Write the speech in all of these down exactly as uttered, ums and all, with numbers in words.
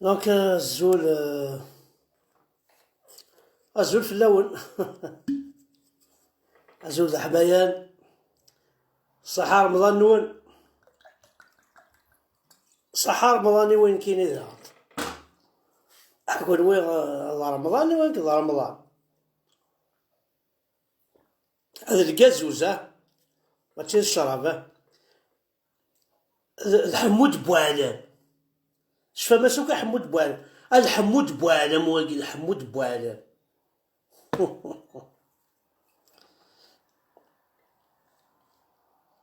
Donc, euh, azul, euh, azul fell-awen. Azul d aḥmayan. Ṣaḥa Remḍan-nwen. Ṣaḥa Remḍan i win kini daɣen. Kunwi, euh, d Remḍan i win d Remḍan. D lgazuz, ah. Mačči d ccrab, ah. D, d Ḥemmud Buɛlam. Tecfam-as akk i Ḥemmud Buɛlam? A d Ḥemmud Buɛlam wagi, d Ḥemmud Buɛlam.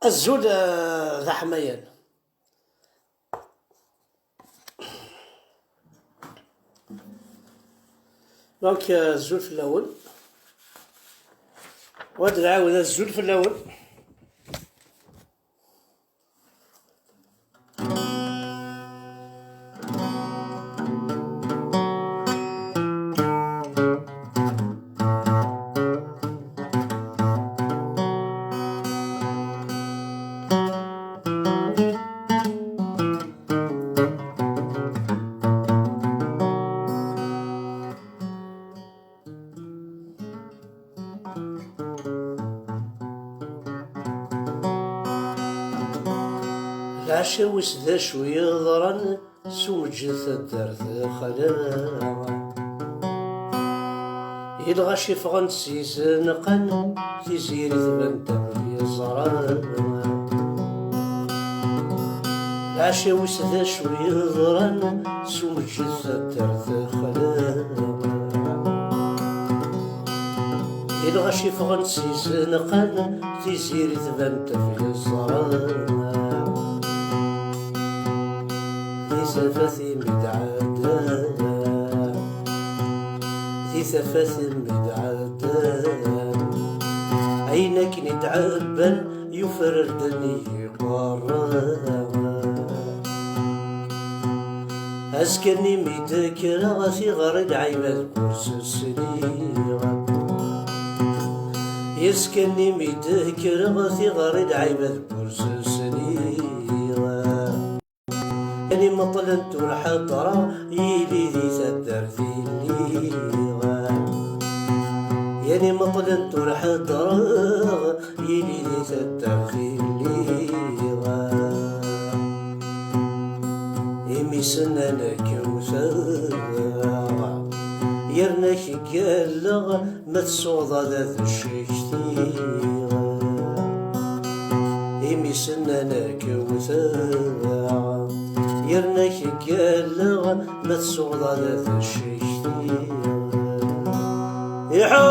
Azul, eh, d aḥmayan. Donc, eh, azul fell-awen. Wa d lɛawed azul fell-awen. Lɛaci wis d acu yeḍran s umeǧǧed taddart xla. I lɣaci ffɣen-d s yizenqan, Tiziri tban-d am yeẓran. Lɛaci wis d acu yeḍran s umeǧǧed taddart xla. I lɣaci ffɣen-d s yizenqan, Tiziri tban-d am yeẓran. Di tafat imi d-ɛeddan, di tafat imi d-ɛeddan, ayen akken i d-ɛebban yufer-d nnig iqerra. Azekka-nni mi d-kkreɣ tiɣri lɛibad ur s-sliɣ. Azekka-nni mi d-kkreɣ tiɣri lɛibad ur s-sliɣ. Yan imeṭlen ur ḥeḍreɣ, yili di taddart i lliɣ. Yan imeṭlen ur ḥeḍreɣ, yili di taddart i lliɣ. Imi s-nnan ad k-wteɣ, yerna k-ggalleɣ, ma tessuɣeḍ ad d-ccektiɣ. Imi s-nnan ad k-wteɣ, yerna k-ggalleɣ, ma tessuɣeḍ ad d-ccektiɣ. Iḥu!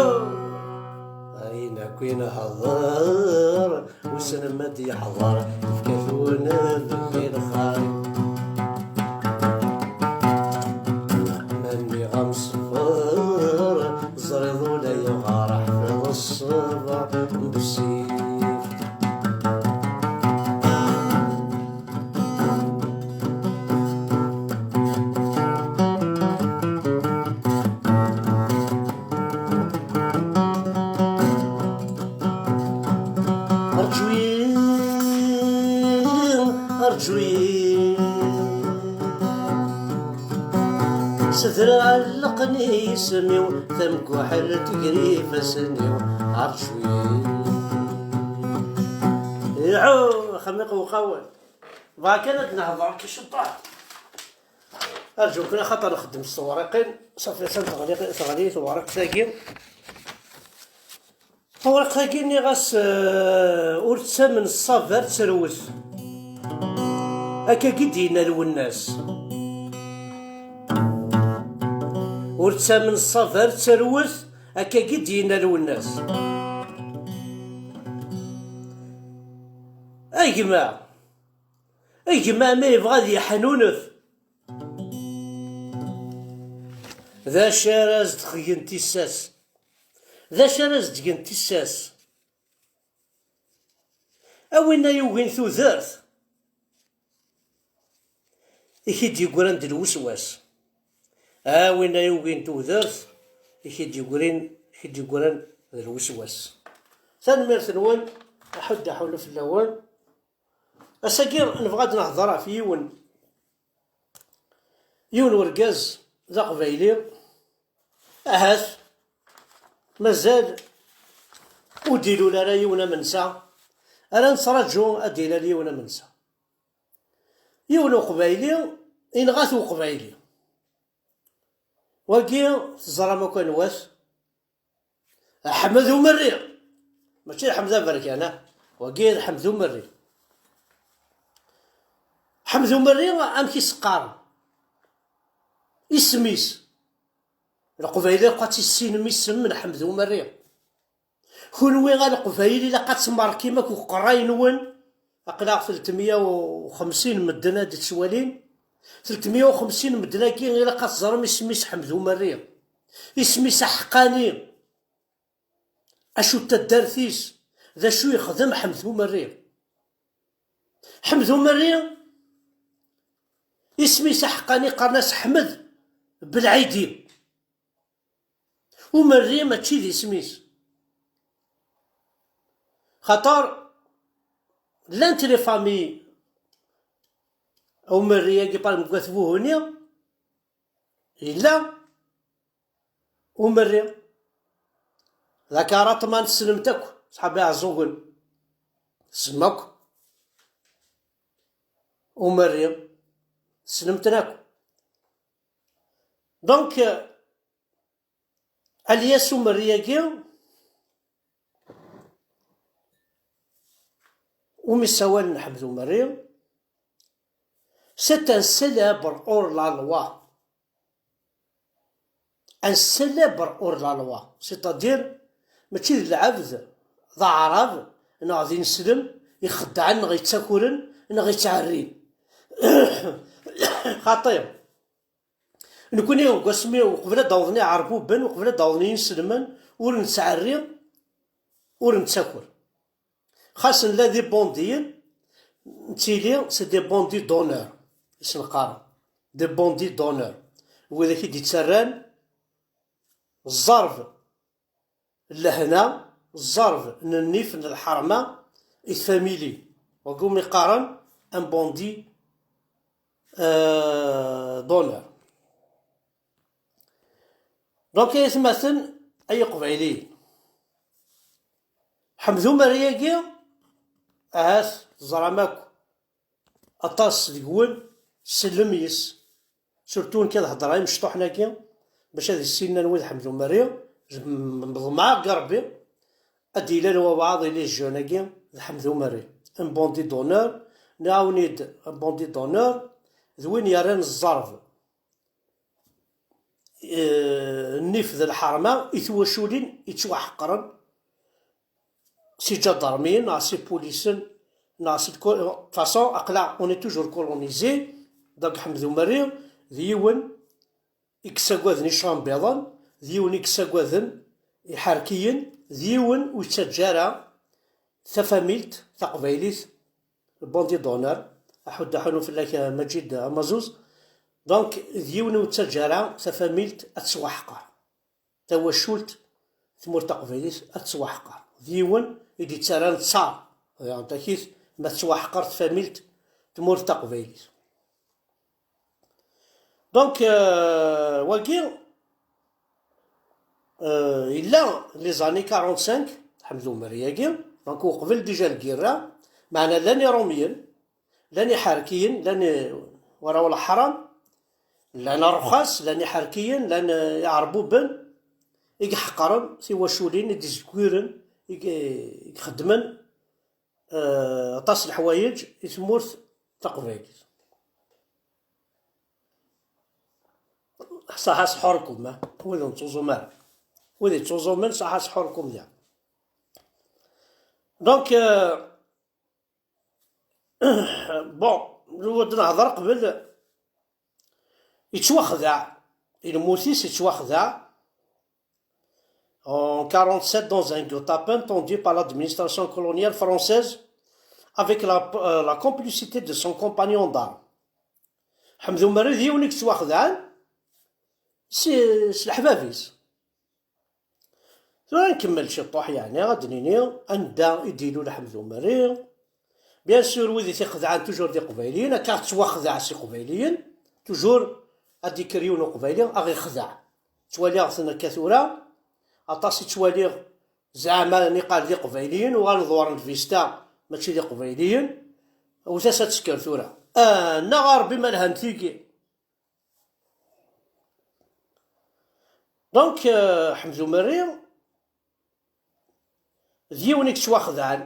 Ayen akk i nhedder, wissen ma d-yeḥḍer, yefka-t unebdu lxir. Ma nniɣ-am ṣfer, ẓriḍ ulayɣer ḥfiḍ ṣṣber n bessif. Rǧu-yi, rǧu-yi. Sedreɣ ɛelleqen isem-iw, tamguḥelt gar ifassen-iw. Rǧu-yi. Iɛu, axxam iqewqawen. Bɣa kan ad nehḍer, ki ceṭṭaḥ. Arǧu kan axaṭer nxeddem s tewriqin, ṣafi atan teɣli, teɣli tewriqt-agi. Tawriqt-agi nniɣ-as, eh, ur ttamen ṣṣaba ar terwet. Akkagi d-yenna Lwennas. Ur ttamen ṣṣaba ar terwet, akkagi d-yenna Lwennas. A gma, a gma ma yebɣa ad yeḥnunef, d acu ara as-d-xgen tissas? D acu ara as-d-gen tissas? A winna yugin tudert, i k-id-yeggran d lweswas. A winna yugin tudert, i k-id-yeggrin, i k-id-yeggran d lweswas. Tanemmirt-nwen, aḥuddu aḥullu fell-awen. Ass-agi nebɣa ad nehḍer ɣef yiwen. Yiwen urgaz d aqbayli, ahat mazal ur d-ilul ara yiwen amensa, ara nettraǧu ad d-ilal yiwen amensa. Yiwen uqbayli, inɣa-t uqbayli. Wagi teẓram akk anwa-t? Ḥmed Umerri. Mačči d Ḥmed Aberkan, ah. Wagi d Ḥmed Umerri. Ḥmed Umerri, amek i s-qqaren? Isem-is. Leqbayel akk ad tissinem isem n Ḥmed Umerri. Kunwi a Leqbayel ilaq ad tmerkim akk uqerray-nwen. Aql-aɣ tletmeyya u xemsin medden ad d-ttwalin. Tletmeyya u xemsin medden-agi ilaq ad teẓrem isem-is Ḥmed Umerri. Isem-is aḥeqqani. Acu d taddart-is? D acu yexdem Ḥmed Umerri? Ḥmed Umerri, isem-is aḥeqqani qqaren-as Ḥmed Belɛidi. Umerri mačči d isem-is. Xaṭer llant les familles Umerri-agi, par exemple, deg At Buhuni, yella Umerri. D akarat ma tessnem-t akk, ṣḥab Iɛeẓẓugen. Tessnem akk Umerri. Tessnem-ten akk. Donc, euh, alias Umerri-agi, umi ssawalen Ḥmed Umerri, c'est un célèbre hors-la-loi. Un célèbre hors-la-loi, c'est-à-dire, mačči d lɛebd, d aɛrab, neɣ d ineslem, ixeddɛen, neɣ yettakuren, neɣ yettɛerrin. Xaṭi. Nekni, deg wasmi, uqbel ad d-awḍen iɛerbuben, uqbel ad d-awḍen yinselmen, ur nettɛerri, ur nettaker. Xas nella d ibundiyen, nettili c'est des bandits d'honneur, i sen-qqaren. Des bandits d'honneur. Widak i d-yettarran ẓẓerb n lehna, ẓẓerb n nnif, n lḥerma i tfamili. Wagi umi qqaren un bandit, euh, d'honneur. Donc, ay atmaten, ay iqbayliyen, Ḥmed Umerri-agi, ahat teẓram akk, aṭas deg-wen sellem yes. Surtout nekk ad hedreɣ imecṭuḥen-agi, bac ad issinen anwa d Ḥmed Umerri, ḍemɛeɣ deg Rebbi ad d-ilal wawɛaḍ i les jeunes-agi d Ḥmed Umerri. Un bandit d'honneur, nɛawen-id un bandit d'honneur, d win yerran ẓẓerb, eh, nnif d lḥerma i twaculin yettwaḥeqren si ǧadarmiyen, neɣ si pulisen, neɣ si lko-, de toute façon, aql-aɣ, on est toujours colonisé. Donc, Ḥmed Umerri d yiwen i yessagaden icrambiḍen, d yiwen i yessagaden iḥerkiyen, d yiwen ur yettaǧǧa ara tafamilt taqbaylit, le bandit d'honneur, aḥuddu aḥunnu fell-ak a Maǧid Amazuz. Donc, d yiwen ur yettaǧǧa ara tafamilt ad tettwaḥqer. Tawacult, tmurt taqbaylit ad tettwaḥqer. D yiwen i d-yettarran ttar, d takit ma tettwaḥqer tfamilt, tmurt taqbaylit. Donc, euh, wagi, euh, yella les années quarante-cinq, Ḥmed Umerri-agi, donc uqbel déjà lgirra, meɛna llan Iṛumyen, llan Iḥerkiyen, llan i-, waraw leḥram, llan Ṛuxas, llan Iḥerkiyen, llan, eh, Iɛerbuben, i iḥeqren tiwaculin, i d-izegwiren, i i ixeddmen, eh, aṭas n leḥwayeǧ i tmurt taqbaylit. Ṣaḥa sḥurkum, ah, wid ur nettuẓum ara. Wid yettuẓumen, ṣaḥa sḥurkum diɣ. Donc, euh, bon, ur d-nehḍer qbel, yettwaxdeɛ, lmut-is yettwaxdeɛ. En quarante-sept, dans un guet-apens tendu par l'administration coloniale française avec la, euh, la complicité de son compagnon d'armes. Ḥmed Umerri d yiwen i yettwaxedɛen si, s leḥbab-is. Tura nkemmel ciṭuḥ, yeɛni ad d-nini anda i d-ilul Ḥmed Umerri. Bien sûr, wid i t-ixedɛen toujours d Iqbayliyen, akka ttwaxdeɛ s Iqbayliyen, toujours ad d-ikker yiwen uqbayli a ɣ-ixdeɛ. Ttwaliɣ-ten akka tura, aṭas i ttwaliɣ zeɛma niqal d iqbayliyen, uɣalen ḍewren lvista mačči d iqbayliyen. Wwet-as ad tekker tura. Ah, neɣ a Ṛebbi ma lhant tigi. Donc, euh, Ḥmed Umerri d yiwen i yettwaxedɛen,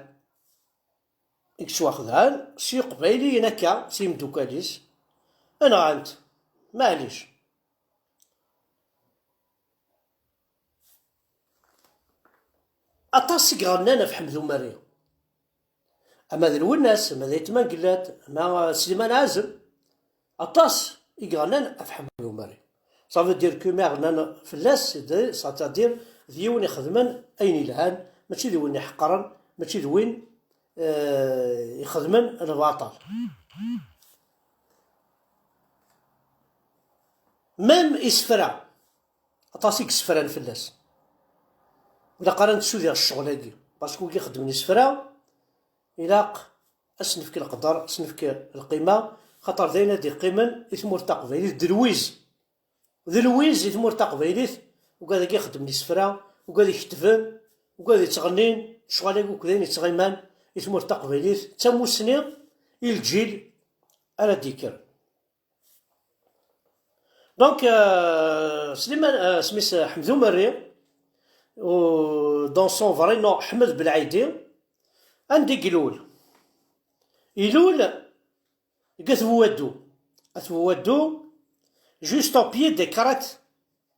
i yettwaxedɛen s yiqbayliyen akka, s yimdukal-is, nɣan-t, maɛlic. Aṭas i iɣennan ɣef Ḥmed Umerri. Ama d Lwennas, ama d Ayt Mangellat, ama, euh, Sliman Ɛazem, aṭas i iɣennan ɣef Ḥmed Umerri. Ça veut dire que ma ɣennan fell-as, c'est-à-dire d yiwen ixedmen ayen yelhan, mačči d win iḥeqren, mačči d win, euh, ixedmen lbaṭel. Même isefra, aṭas i yessefran fell-as. Ilaq ara nessudi ɣef ccɣel-agi, parce que wigi ixeddmen isefra, ilaq ad s-nefk leqder, ad s-nefk lqima, xaṭer d ayen ad d-iqqimen i tmurt taqbaylit, d lwiz. D lwiz i tmurt taqbaylit, ugad-agi ixeddmen isefra, ugad iketben, ugad ittɣennin, ccɣel-agi akk d ayen ittɣiman i tmurt taqbaylit, d tamussni i lǧil ara d-yekkren. Donc, euh, Sliman, euh, Smis Ḥmed Umerri, ou dans son vrai nom, Ḥmed Belɛidi, anda i ilul? Ilul deg At Buwaddu. At Buwaddu, juste au pied des crêtes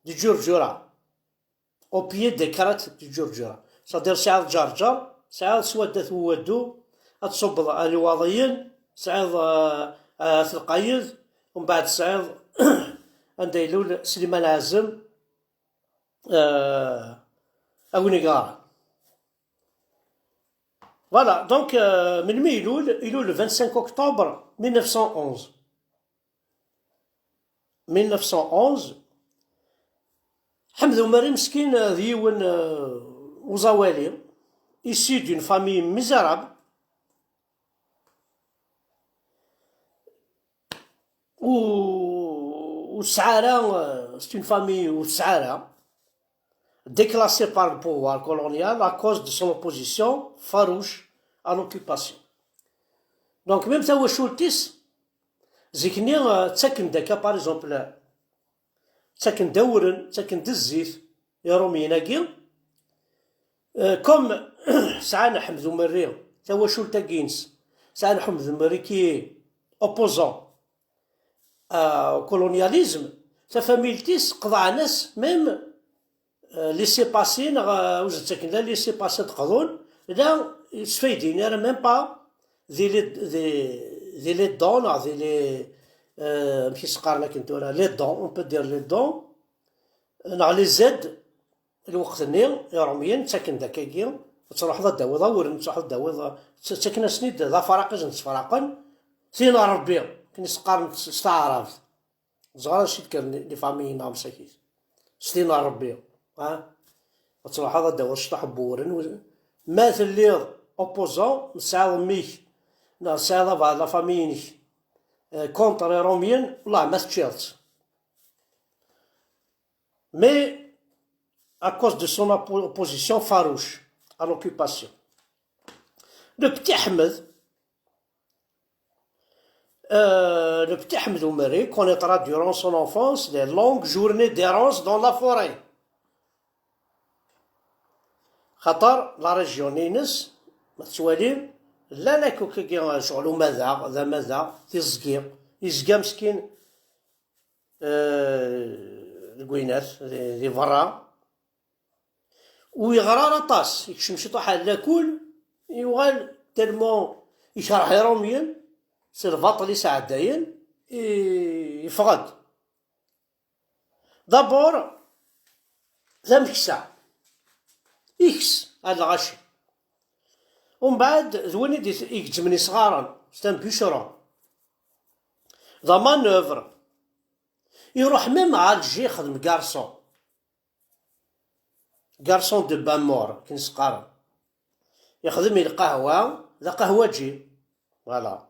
de Djurdjura. Au pied des crêtes de Djurdjura. C'est-à-dire, tesɛiḍ Ǧerǧer, tesɛiḍ Swadda At Buwaddu, ad tṣubbeḍ ar Iwaḍiyen, tesɛiḍ, euh, euh, At Lqayed, umbeɛd tesɛiḍ anda ilul Sliman Ɛazem, euh, a win iɣaren. Voilà, donc, euh, melmi ilul? Ilul le vingt-cinq octobre mille neuf cent onze. Mille neuf cent onze, Ḥmed Umerri meskin, euh, d yiwen, euh, uẓawali, issu d'une famille misérable, u, u tesɛa ara, euh, c'est une famille u tesɛa ara, déclassée par le pouvoir colonial à cause de son opposition farouche à l'occupation. Donc, même tawacult-is, zik-nni, euh, ttaken-d akka, par exemple, ttaken-d awren, ttaken-d zzit, Iṛumyen-agi. Euh, comme sɛan Ḥmed Umerri, tawacult-agi-ines, sɛan Ḥmed Umerri qui est opposant au colonialisme, tafamilt-is qeḍɛen-as même, euh, laissez-passer, neɣ, euh, ur s-ttaken la laissez-passer ad qḍun, la sfayden ara même pas des, les, des, des les dons, neɣ des les, euh, amek i s-qqaren akken tura, les dons, on peut dire les dons, neɣ les aides, lweqt-nni, Iṛumyen ttaken-d akkagi, ad truḥeḍ ad d-tawiḍ awren, ad truḥeḍ ad d-tawiḍ, tt-, ttaken-asen-id d afraq i sen-ttefraqen, tin n Ṛebbi, akken i s-qqaren s, s taɛrabt. Ẓer acu i d-kkren les familles-nneɣ msakit. S tin n Ṛebbi, ha? Ad truḥeḍ ad d-tawiḍ cṭuḥ n wewren, u-, ma telliḍ opposant, tesɛiḍ mmi-k, neɣ tesɛiḍ aba-, la famille-inek, euh, contre Iṛumyen, wellah ma teččiḍ-tt. Mais à cause de son oppo-, opposition farouche à l'occupation. Le petit Ahmed, euh, le petit Ahmed Oumeri connaîtra durant son enfance les longues journées d'errance dans la forêt. Xaṭer la région-ines, ma tettwalim, llan akk akkagi ccɣel umadaɣ, d amadaɣ, tiẓgi, yezga meskin, euh, deg winat, di, di berra. Ur yeɣra ara aṭas, yekcem ciṭuḥ ar lakul, yuɣal tellement yekreh Iṛumyen, s lbaṭel i sɛeddayen, i, yeffeɣ-d. D'abord, d ameksa. Ikes ar lɣaci. Umbeɛd, d win i d-, igezzmen isɣaren, c'est un bûcheron. D amanœuvre. Iruḥ même à Alger, ixdem garçon. Garçon de bain-marie, akken s-qqaren. Ixdem i lqahwa, d aqahwaǧi. Voilà.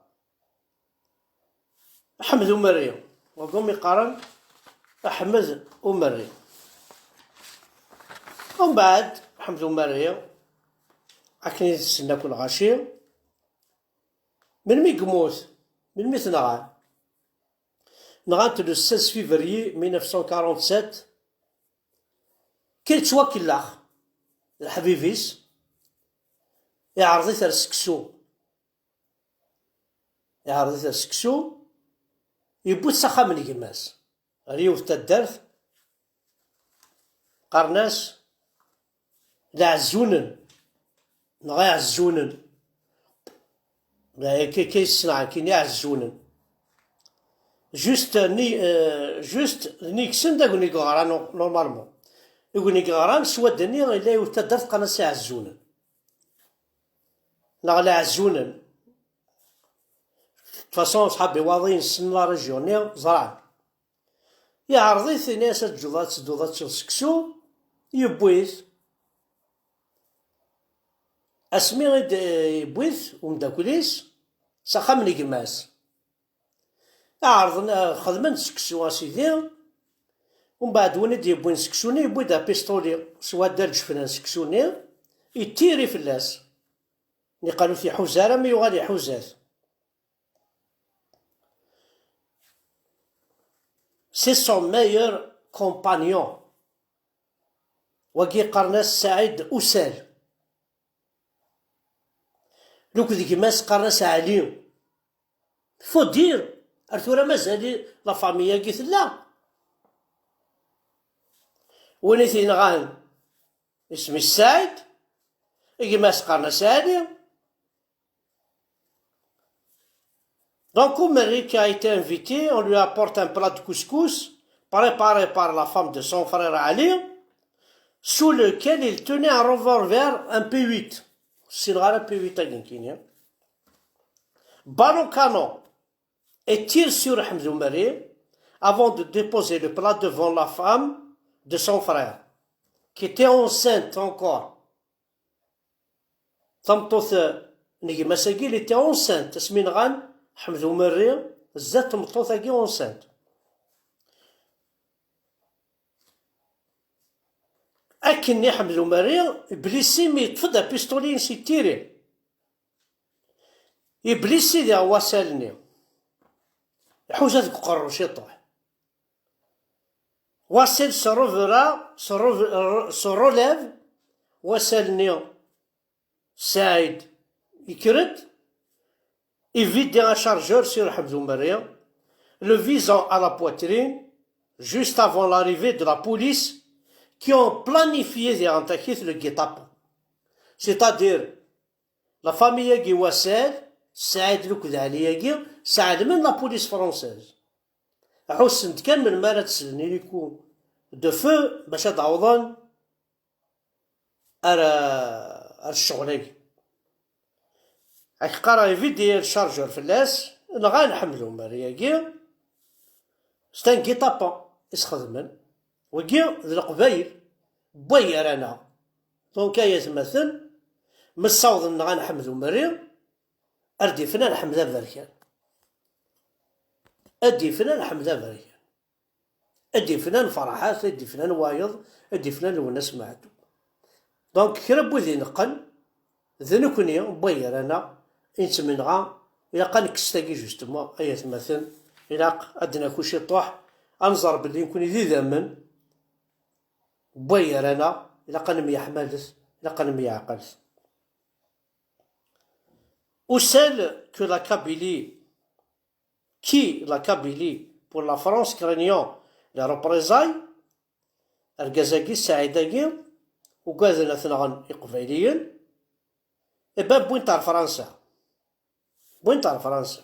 Ḥmed Umerri, wagum iqqaren, Ḥmed Umerri. Umbeɛd, Ḥmed Umerri, akken i tessen akk lɣaci, melmi i yemmut? Melmi i t-nɣan? Nɣan-t le seize février mille neuf cent quarante-sept, kan yettwakellex leḥbib-is, iɛreḍ-it ar seksu. Iɛreḍ-it ar seksu, yewwi-t s axxam n gma-s, ɣer yiwet taddart, qqaren-as Lɛezzunen, neɣ Iɛezzunen. Akka, akka i ssneɣ, nekkini Iɛezzunen. Juste, ni, euh, juste, nnig-sen d agni yeɣran, normalement. Agni yeɣran s wadden-nni, yella yiwet taddart qqaren-as Iɛezzunen. Neɣ Lɛezzunen. De toute façon, ṣṣḥab Iwaḍiyen ssnen la région-nni, ẓran. Iɛreḍ-it, ini-as ad teǧǧeḍ, ad tedduḍ ad teččeḍ seksu, yewwi-t. Asmi i d-, yewwi-t umeddakel-is s axxam n gma-s. Ɛerḍen, xedmen-d seksu a sidi. Umbeɛd win i d-yewwin seksu-nni, yewwi-d apistoli s wadda lǧefna n seksu-nni, yettiri fell-as. Niqal ur t-iḥuza ara, mi yuɣal iḥuza-t. C'est son meilleur compagnon. Wagi qqaren-as Saɛid Usal. Luk d gma-s qqaren-as Ɛli. Faut dire, ar tura mazal la famille-agi tella. Win i t-yenɣan, isem-is Saɛid, gma-s qqaren-as Ɛli. Donc, Umerri qui a été invité, on lui apporte un plat de couscous préparé par la femme de son frère Ali, sous lequel il tenait un revolver, un P huit. Ur ssineɣ ara P huit-agi nekkini. Ballon canon et tire sur Ḥmed Umerri avant de déposer le plat devant la femme de son frère, qui était enceinte encore. Tameṭṭut, eh, n gma-s-agi, elle était enceinte. Asmi nɣan Ḥmed Umerri, zdat tmeṭṭut-agi enceinte. Akken i Ḥmed Umerri, blessé, mi yeṭṭef-d apistoli-ines yettiri. Iblisi diɣ wasal-nni. Iḥuza deg uqerru ciṭuḥ. Wasal se revra, se reve-, se relève, wasal-nni Saɛid yekker-d, il vide un chargeur sur Ḥmed Umerri, le visant à la poitrine, juste avant l'arrivée de la police qui ont planifié diɣ antakit le guet-apens. C'est-à-dire, la famille-agi wasal, Saɛid lukd Ɛli-agi, sɛelmen la police française. Ɛussen-d kan melmi ara d-slen iliku de feu bac ad awḍen ar, ar ccɣel-agi. Ak qqareɣ, ividi lchargeur fell-as, nɣan Ḥmed Umerri-agi, c'est un guet-apens i s-xedmen. Wigi d Leqbayel, wway gar-aneɣ. Donc, ay atmaten, mi ssawḍen nɣan Ḥmed Umerri, ar d-ifen ar Ḥmed Aberkan. Ad d-ifen ar Ḥmed Aberkan. Ad d-ifen ar Ferḥat, ad d-ifen ar wayeḍ, ad d-ifen ar Lwennas Meɛtub. Donc, kra n wid ineqqen, d nekni, wway gar-aneɣ, i nettmenɣa, ilaq ad nekkes tagi, justement, ay atmaten, ilaq ad d-naku ciṭuḥ, ad nẓer belli nekni d idammen, wway gar-aneɣ, ilaq ad nemyeḥmalet, ilaq ad nemyeɛqalet. Ussel que la Kabylie, qui la Kabylie pour la France craignant les représailles, argaz-agi, Saɛid-agi, ugaden ad t-nɣen Iqbayliyen, e ben, wwin-t ar Fransa. Wwin-t ar Fransa.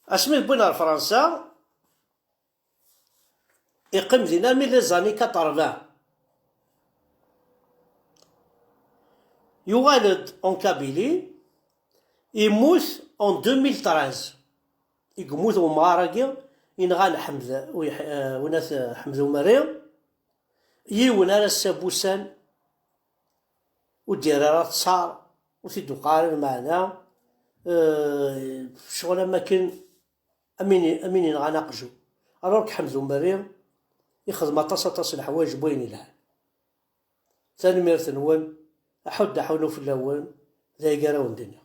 Asmi wwin ar Fransa, iqqim din armi les années quatre-vingts. Yuɣal-d en Kabylie, yemmut en deux mille treize. I yemmut umɣar-agi, inɣan Ḥmed, u-, eh, winat, eh, Ḥmed Umerri, yiwen ara s-abusan, ur d-yerri ara ttaṛ, ur t-id-uqeɛ ara lmeɛna, eh, ccɣel am akken am win, am win yenɣan aqjun. Alors Ḥmed Umerri ixdem aṭas, aṭas n leḥwayeǧ n wayen yelhan. Tanemmirt-nwen, aḥudd aḥunu fell-awen, d ayagi ara wen-d-iniɣ.